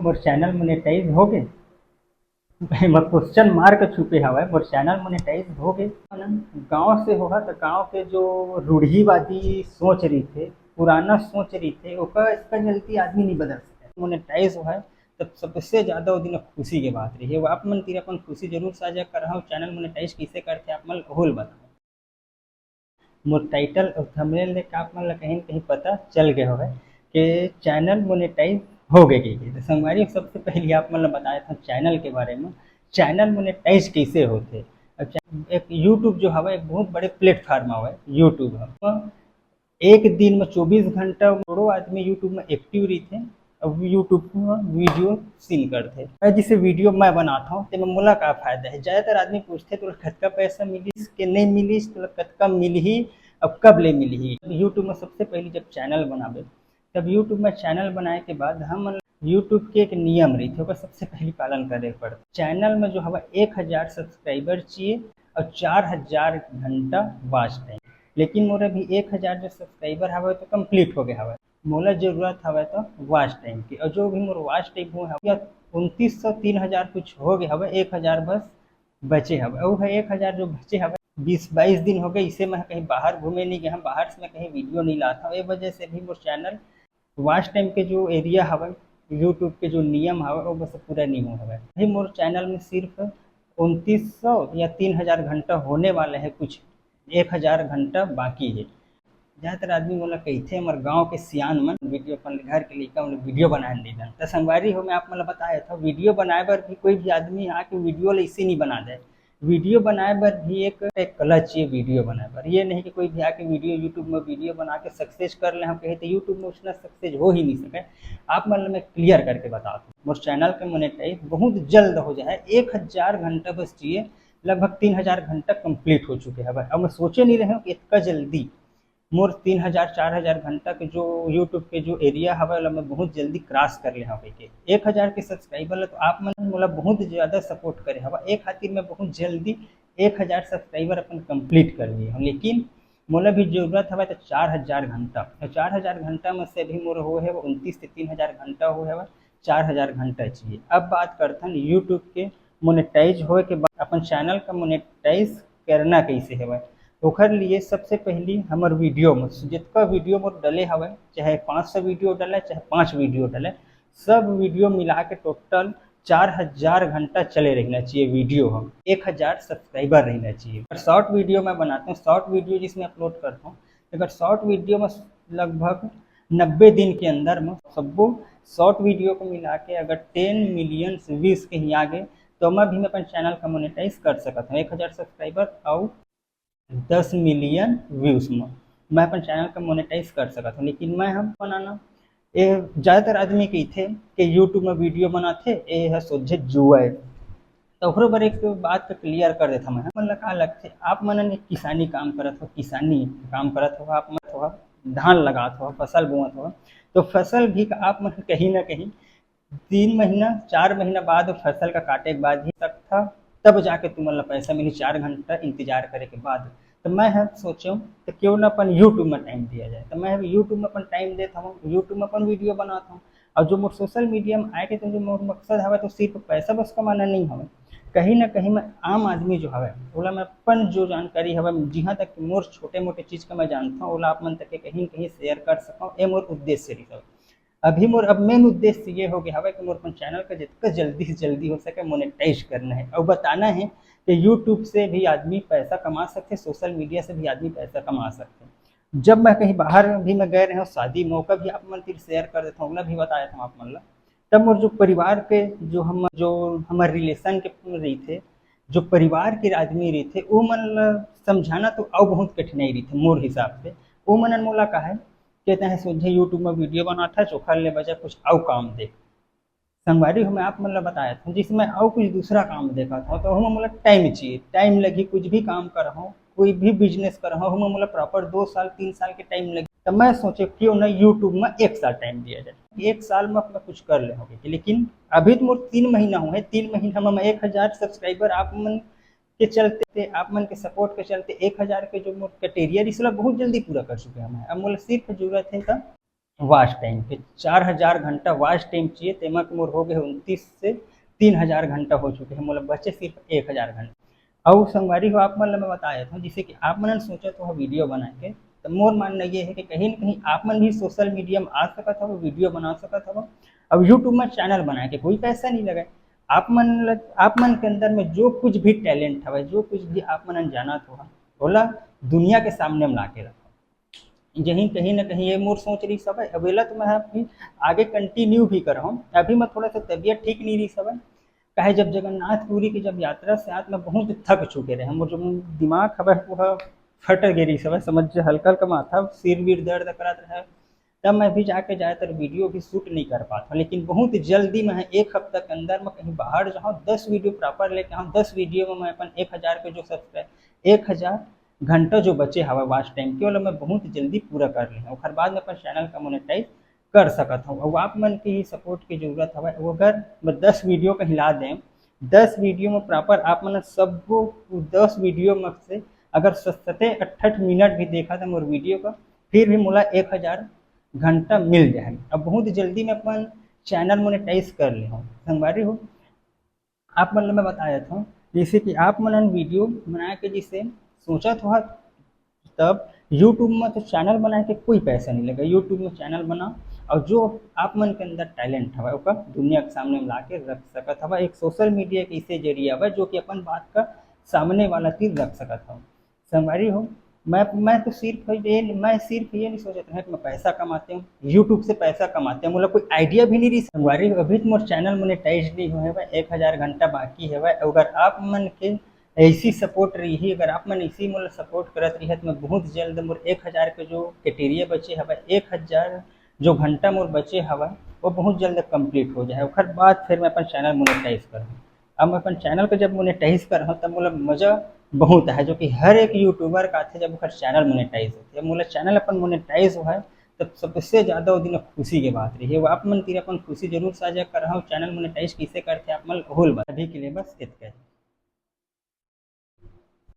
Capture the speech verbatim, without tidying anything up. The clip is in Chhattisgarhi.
मोर चैनल मोनेटाइज हो गए? एमा क्वेश्चन मार्क छुपे हवय, मोर चैनल मोनेटाइज हो गए? गांव से होहा त गांव के जो रूढ़िवादी सोच रहिथे, पुराना सोच रहिथे, ओकर, इसका जल्दी आदमी नहीं बदल सके। मोनेटाइज होहा तब सबसे ज्यादा वो दिन खुशी के बात रही है। वो आप मन तीर अपन खुशी जरूर साझा करहा, चैनल मोनेटाइज कैसे करते आप मन ओहू ल बताओ। मोर टाइटल और थंबनेल देख के आप मन ला कहीं न कहीं पता चल गए होगा कि चैनल मोनेटाइज हो गए कहिके। तो संगवारी, सबसे पहले आप मन ला बताए था चैनल के बारे में, चैनल मोनेटाइज कैसे होते। अब चै-, एक YouTube जो हवा एक बहुत बड़े प्लेटफॉर्म हवा, YouTube हवा। एक दिन में चौबीस घंटा करोड़ों आदमी YouTube में एक्टिव रहिथे, अब YouTube में वीडियो सीन करथे। मैं जैसे वीडियो मैं बनाता हूँ, तेमा मोला का फायदा है? ज्यादातर आदमी पूछथे, "तोला कतका पैसा मिलिस के नहीं मिलिस, तोला कतका मिलही, अब कब ले मिलही?" YouTube में सबसे पहले जब चैनल बनाबे, तब YouTube में चैनल बनाए के बाद हम YouTube के एक नियम रहिथे, ओकर सबसे पहले पालन करे पड़थे। चैनल में जो हवा एक हजार सब्सक्राइबर चाहिए और चार हजार घंटा वॉच टाइम, लेकिन मोर अभी एक हजार जो सब्सक्राइबर हवे तो कंप्लीट हो गए हवे। मोला जरूरत हवे तो वॉच टाइम के, और जो भी मोर वॉच टाइम हुए हवे या उनतीस सौ, तीन हजार कुछ हो गए हवे, एक हजार बस बचे हवे। और वो है एक हजार जो बचे हवे, बीस बाईस दिन हो गए, इसे मैं कहीं बाहर घूमे नहीं गया, बाहर से मैं कहीं वीडियो नहीं लाता हूँ, ये वजह से भी मोर चैनल वॉच टाइम के जो एरिया हवे, YouTube के जो नियम हवे, वो बस पूरा नहीं हुआ हवे। अभी मोर चैनल में सिर्फ उनतीस सौ या तीन हजार घंटा होने वाला है, कुछ एक हजार घंटा बाकी है। ज्यादातर आदमी मोला कहिथे, "हमर गांव के सियान मन वीडियो, अपन घर के लइका मन वीडियो बनाए नहीं देन।" त संगवारी हो, मैं आप मन ला बताए था, वीडियो बनाए बर भी कोई भी आदमी आके वीडियो ला इसे नहीं बना दे। वीडियो बनाए बर भी एक, एक कला चाहिए वीडियो बनाए बर। ये नहीं कि कोई भी आके वीडियो, YouTube में वीडियो बना के सक्सेस कर ले, हम कहे तो YouTube में उतना सक्सेस हो ही नहीं सके। आप मन ला मैं क्लियर करके बता दूं, मोर चैनल के मोनेटाइज बहुत जल्द हो जाए, एक हजार घंटा बस चाहिए, लगभग तीन हजार घंटा कंप्लीट हो चुके हवे। अब मैं सोचे नहीं रहे हूँ कि इतना जल्दी मोर तीन हजार, चार हजार घंटा के जो YouTube के जो एरिया हवे, ओला मैं बहुत जल्दी क्रॉस कर ले हव कहिके। एक हजार के सब्सक्राइबर ला तो आप मन मोला बहुत ज्यादा सपोर्ट करे हवा, एक खातिर मैं बहुत जल्दी एक हजार सब्सक्राइबर अपन कंप्लीट कर लिए हूँ, लेकिन मोला भी जरूरत हवे तो चार हजार घंटा, तो चार हजार घंटा में से भी मोर हो है वो उनतीस से तीन हजार घंटा हो है, चार हजार घंटा चाहिए। अब बात करथन YouTube के मोनेटाइज होए के बाद अपन चैनल का मोनेटाइज करना कैसे हवय। ओखर लिए सबसे पहली हमर वीडियो में, जितका वीडियो मोर डले हवय, चाहे पाँच सौ वीडियो डले, चाहे पाँच वीडियो डले, सब वीडियो मिला के टोटल चार हजार घंटा चले रहना चाहिए वीडियो हम, एक हजार सब्सक्राइबर रहना चाहिए। अगर शॉर्ट वीडियो मैं बनाता हूँ, शॉर्ट वीडियो जिसमें अपलोड करता हूँ, अगर शॉर्ट वीडियो में लगभग नब्बे दिन के अंदर में सब्बो शॉर्ट वीडियो को मिला के अगर टेन मिलियन व्यूज कहीं आ गए, तो मैं भी मैं अपन चैनल का मोनेटाइज कर सकत हूँ। एक हजार सब्सक्राइबर और दस मिलियन व्यूज में मैं अपन चैनल का मोनेटाइज कर सकत हूँ। लेकिन मैं हम बनाना, ये ज्यादातर आदमी कहिथे कि YouTube में वीडियो बनाथे, ये है सोझे जुआ है। तो ओकरो बर एक बात के क्लियर कर देता मैं, मन ला का लगथे, आप मन एक किसानी काम करत हो, किसानी काम करत हो, आप मन हो, धान लगात हो, फसल बोवत हो, तो फसल भी आप मन कहीं ना कहीं तीन महीना, चार महीना बाद फसल का काटे के बाद ही तक था, तब जाके तुमन ला पैसा मिली, चार घंटा इंतजार करे के बाद। तो मैं ह सोचो, तो क्यों ना अपन YouTube में टाइम दिया जाए। तो मैं YouTube में अपन टाइम देता हूँ, YouTube में अपन वीडियो बनाता हूँ। और जो मोर सोशल मीडिया में आए के तो जो मोर मकसद हवे, तो सिर्फ पैसा बस कमाना नहीं हवे। कहीं ना कहीं मैं आम आदमी जो हवे, ओला मैं अपन जो जानकारी हवे, जिहाँ तक मोर छोटे मोटे चीज का मैं जानता हूँ, ओला आप मन तक के कहीं ना कहीं शेयर कर सकूँ, ये मोर उद्देश्य रही हवे। अभी मोर अब मेन उद्देश्य ये हो गया हवे कि मोर अपन चैनल का जितना जल्दी से जल्दी हो सके मोनेटाइज करना है और बताना है कि YouTube से भी आदमी पैसा कमा सकते, सोशल मीडिया से भी आदमी पैसा कमा सकते। जब मैं कहीं बाहर भी मैं गए रहे हूँ, शादी मौका भी आप मन तीर शेयर कर देता हूँ, ओला भी बताया था आप मन ला। तब मोर जो परिवार के जो हम, जो हमारे रिलेशन के रही थे, जो परिवार के आदमी रही थे, वो मन ला समझाना तो अउ बहुत कठिनाई रही थे मोर हिसाब से। वो मन मोला कहा है, कहते हैं, "सोझे YouTube में वीडियो बनाता है, चोखा ले बजा कुछ अउ काम देख।" संगवारी हो, मैं आप मन ला बताया था, जिसमें अउ कुछ दूसरा काम देखा था, तो हम मोला टाइम चाहिए, टाइम लगी, कुछ भी काम कर हो, कोई भी बिजनेस कर हो, हम मोला प्रॉपर दो साल, तीन साल के टाइम लगी। तो मैं सोचे, क्यों ना YouTube में एक साल टाइम दिया जाए, एक साल में अपना कुछ कर ले होगे। लेकिन अभी तो मोर तीन महीना हुए, तीन महीना में मैं एक हजार सब्सक्राइबर आप मन के चलते, आप मन के सपोर्ट के चलते एक हजार के जो मोर क्राइटेरिया रही, ओला बहुत जल्दी पूरा कर चुके हैं। अब मोला सिर्फ जरूरत है तो वॉच टाइम के, चार हजार घंटा वॉच टाइम चाहिए, तेमा के मोर हो गए उनतीस से तीन हजार घंटा हो चुके हैं, मोला बचे सिर्फ एक हजार घंटा। अउ संगवारी हो, आप मन ल मैं बता देता हूँ, जैसे कि आप मन सोचत हो वीडियो बना के, तो मोर मानना ये है कि कहीं ना कहीं आप मन भी सोशल मीडिया में आ सकत हव, वीडियो बना सकत हव। अब यूट्यूब में चैनल बना के कोई पैसा नहीं लगे, आप मन ल-, आप मन के अंदर में जो कुछ भी टैलेंट हवे, जो कुछ भी आप मन जानत हो, ओला दुनिया के सामने में लाके रखो। यही कहीं ना कहीं ये मोर सोच रही सब है। अब एला तो मैं अभी आगे कंटिन्यू भी कर हूँ। अभी मैं थोड़ा सा तबीयत ठीक नहीं रही सब है, काहे जब जगन्नाथपुरी की जब यात्रा से आज मैं बहुत थक चुके रहे, मोर जो दिमाग हवे वो फट गे रही सब है, समझ, हल्का हल्का माथा सिर वीर दर्द करत रहे, तब मैं भी जाके ज़्यादातर वीडियो भी शूट नहीं कर पाता हूँ। लेकिन बहुत जल्दी मैं एक हफ्ता के अंदर मैं कहीं बाहर जाऊँ, दस वीडियो प्रॉपर लेके आऊँ, दस वीडियो में मैं अपन एक हजार के जो सब्सक्राइब, एक हजार घंटा जो बचे हवा वॉच टाइम के, ओला मैं बहुत जल्दी पूरा कर लेहूँ। ओकर बाद मैं अपन चैनल का मोनेटाइज कर सकत हूँ। और आप मन के ही सपोर्ट की जरूरत हवे। वो अगर मैं दस वीडियो कहीं ला दें, दस वीडियो में प्रॉपर आप मन सबको दस वीडियो में से अगर सत्ते अट्ठठ मिनट भी देखा था मोर वीडियो का, फिर भी मोला एक हजार घंटा मिल जाए। अब बहुत जल्दी मैं अपन चैनल मोनेटाइज कर ले हूँ। संगवारी हो, आप मन ल मैं बता देता हूँ, जैसे कि आप मन वीडियो बना के जैसे सोचत हो, तब यूट्यूब में तो चैनल बना के कोई पैसा नहीं लगे। यूट्यूब में चैनल बना और जो आप मन के अंदर टैलेंट हवा ओकर दुनिया के सामने में ला के रख सकत हवा। एक सोशल मीडिया के ऐसे जरिया हवा जो कि अपन बात का सामने वाला तीर रख सकत हवा। संगवारी हो, मैं मैं तो सिर्फ ये मैं सिर्फ ये नहीं सोचत रहे कि मैं पैसा कमाते हूँ, यूट्यूब से पैसा कमाते हूँ, मोला कोई आइडिया भी नहीं रही। संगवारी हो, अभी तो मोर चैनल मोनेटाइज नहीं हुए है, एक हजार घंटा बाकी है। अगर आप मन के ऐसी सपोर्ट रही, अगर आप मन ऐसी मोला सपोर्ट करत रही तो मैं बहुत जल्द मोर एक हजार के जो क्राइटेरिया बचे हवा, एक हजार जो घंटा मोर बचे हवा, वो बहुत जल्द कंप्लीट हो जाए। ओकर बाद फिर मैं अपन चैनल मोनेटाइज करूँ। अब मैं अपन चैनल को जब मोनेटाइज कर रहा हूँ तब मोला मज़ा बहुत है, जो कि हर एक यूट्यूबर का आथे जब ओकर चैनल मोनेटाइज होते। अब मोला चैनल अपन मोनेटाइज हुआ है तब सबसे ज़्यादा वो दिन खुशी की बात रही है। वो आप मन तीर अपन खुशी जरूर साझा कर रहा हूँ। चैनल मोनेटाइज कैसे करते आप मन ओहू ल बता। अभी के लिए बस इतना ही।